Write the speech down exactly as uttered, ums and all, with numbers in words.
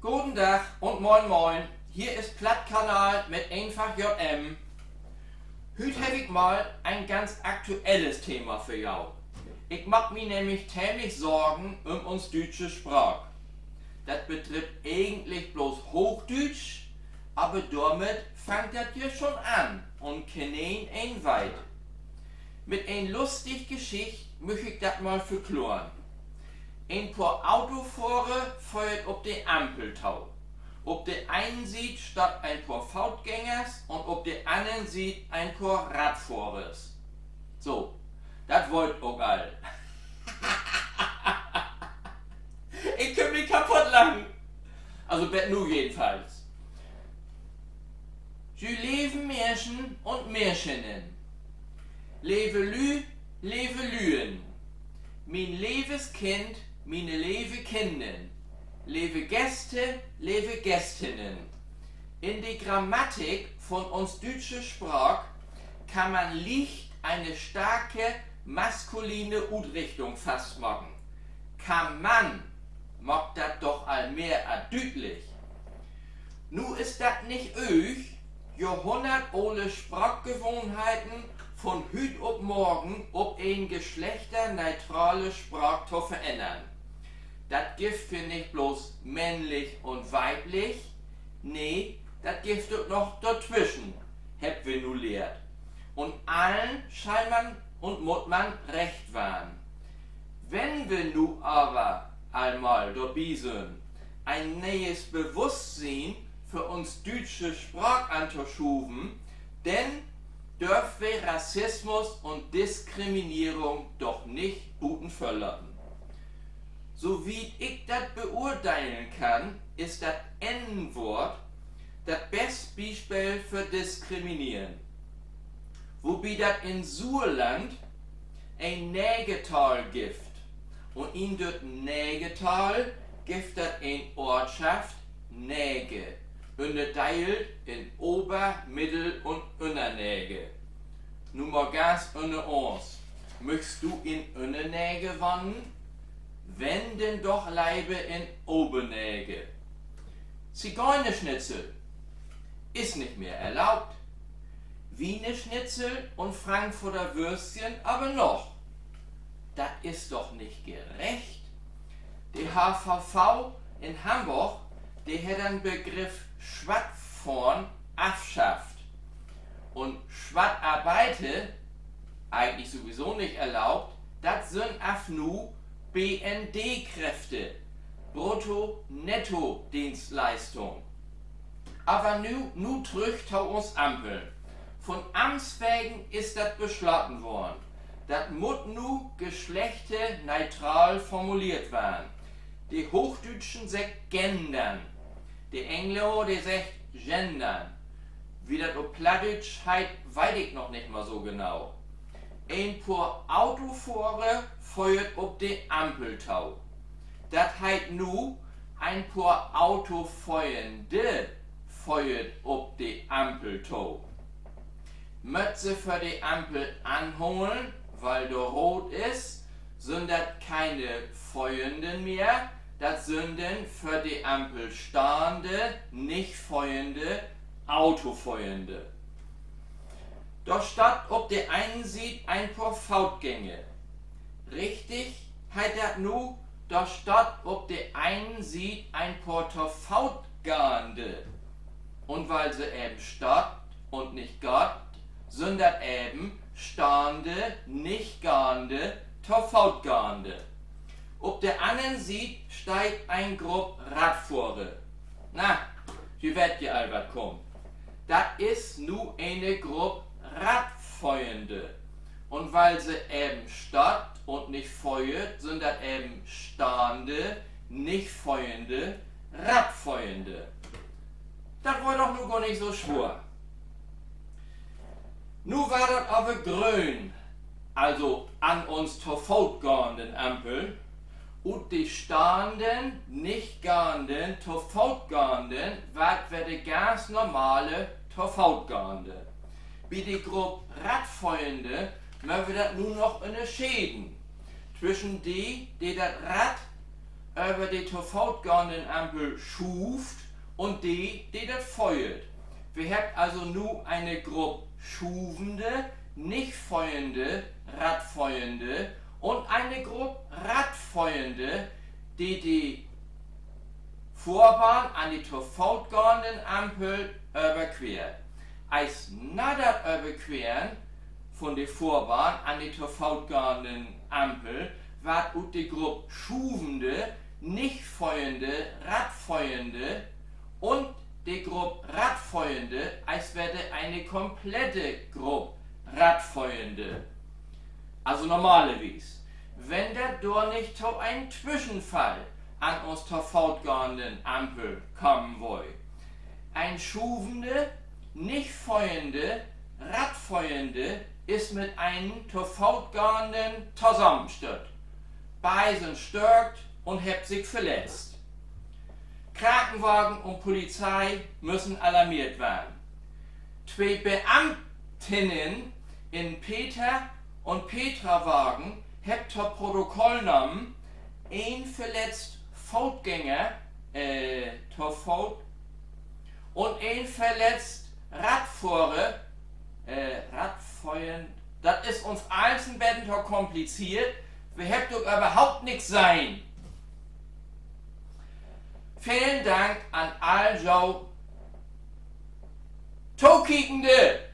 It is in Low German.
Goden Dag un moin moin. Hier is Plattkanal mit Eenfach J M. Hüüt heff ik mal en ganz aktuelles Thema för jo. Ik maak mi nämlich temlich Sorgen üm uns düütsche Spraak. Dat bedrippt egentlich bloots Hoochdüütsch, aver dormit fangt dat ja schon an un keeneen weet. Mit en lustig Geschicht müch ik dat mal verkloren. En poor Autofohrer föhrt op de Ampel to. Op de een Siet staht en poor Footgängers un op de anner Siet en poor Radfohrers. So, dat weer 't ok al. Ik kunn mi kaputt lachen. Also bet nu jedenfalls. Ji leven Meerschen un Meerschinnen, leve Lü, leve Lüen, mien leves Kind, miene leve Kinnen, leve Gäste, leve Gästinnen. In de Grammatik von uns düütsche Spraak kann man licht ene starke maskuline Utrichtung fastmaken. Kann man maakt dat doch al mehr as düütlich. Nu is dat nich öög, johrhunnertole Spraakgewohnheiten von hüüt op morgen op en geschlechterneutrale Spraak to verännern. Dat gifft wi nich bloots männlich un weiblich, nee, dat gifft ok noch dortwischen, hebbt wi nu lehrt. Un allen schall man un mutt man recht warrn. Wenn wi nu aver al mal dorbi sünd, en nee'es Bewusstsien för uns düütsche Spraak antoschuven, denn dörft wi Rassismus un Diskriminierung doch nich buten vör laten. So wiet ik dat beurdeilen kann, is dat N-Woort dat best Bispeel för Diskrimineren. Wobi dat in Suerland en Negertal gifft. Un in dat Negertal gifft dat en Oortschaft Neger, ünnerdeelt in Ober-, Middel- un Ünnerneger. Nu mal ganz ünner uns: Müchst du in Ünnerneger wahnen? Wenn, denn doch lever in Oberneger. Zigeunerschnitzel is nich mehr erlaubt. Wiener Schnitzel un Frankfurter Würstchen aver noch. Dat is doch nich gerecht. De H V V in Hamborg, de hett den Begriff Swattfohren afschafft. Un Swattarbeiter, egentlich sowieso nich erlaubt, dat sünd af nu B-N-D-Kräfte, Brutto-Netto-Dienstleistung. Aver nu, nu trüch to uns Ampeln. Von Amts wegen is dat beslaten worrn. Dat mutt nu geschlechterneutral formuleert warrn. De Hoochdüütschen seggt gendern. De Engländer, de seggt gendern. Wie dat op Plattdüütsch heet, weet ik noch nich mal so genau. En poor Autofohrer föhrt op de Ampel to. Dat heet nu, en poor Autoföhrende föhrt op de Ampel to. Mööt se vör de Ampel anholen, wiel dor root is, sünd dat keine Föhrenden mehr, dat sünd denn vör de Ampel stahnde, nich föhrende Autoföhrende. Dor staht op de een Siet en poor Footgänger. Richtig heet dat nu, dor staht op de een Siet en poor Tofootgahnde. Un wiel se even staht un nich gaht, sünd dat even stahnde, nich gahnde Tofootgahnde. Op de anner Siet steiht en Grupp Radfohrer. Na, ji weet ja al, wat kummt. Dat is nu ene Grupp Radföhrende. Un wiel se even staht un nich föhrt, sünd dat even stahnde, nich föhrende Radföhrende. Dat weer doch nu gor nich so swoor. Nu weer dat aver gröön, also an uns Tofootgahnden-Ampel. Ut de stahnden, nich gahnden Tofootgahnden warrt wedder de ganz normale Tofootgahnde. Bi de Grupp Radföhrende mööt wi dat nu noch ünnerscheden twischen de, de dat Rad över de To-Foot-Gahnden-Ampel schuuvt un de, de dat föhrt. Wi hebbt also nu ene Grupp schuvende, nich föhrende Radföhrende un ene Grupp Radföhrende, de de Fohrbahn an de To-Foot-Gahnden-Ampel överqueert. Eerst na dat Överqueren vun de Fohrbahn an de To-Foot-Gahnden-Ampel warrt ut de Grupp schuvende, nich föhrende Radföhrende un de Grupp Radföhrende eerst wedder ene komplette Grupp Radföhrende. Also normalerwies. Wenn dat dor nich to en Twischenfall an uns To-Foot-Gahnden-Ampel kamen wull. En schuvende, nich föhrende Radföhrende is mit en To-Foot-Gahnden tosamenstött. Beid sünd störkt un hebbt sik verletzt. Krankenwagen un Polizei müssen alarmeert warrn. Twee Beamtinnen in Peter- un Petra-Wagen hebbt to Protokoll nahmen: een verletzt Footgänger, äh, to Foot, un een verletzt Radfohrer, äh, Radfohrenden. Dat is uns allens en beten to kompliziert. Wi hebbt ok överhaupt nix sehn. Velen Dank an all jo Tokiekende.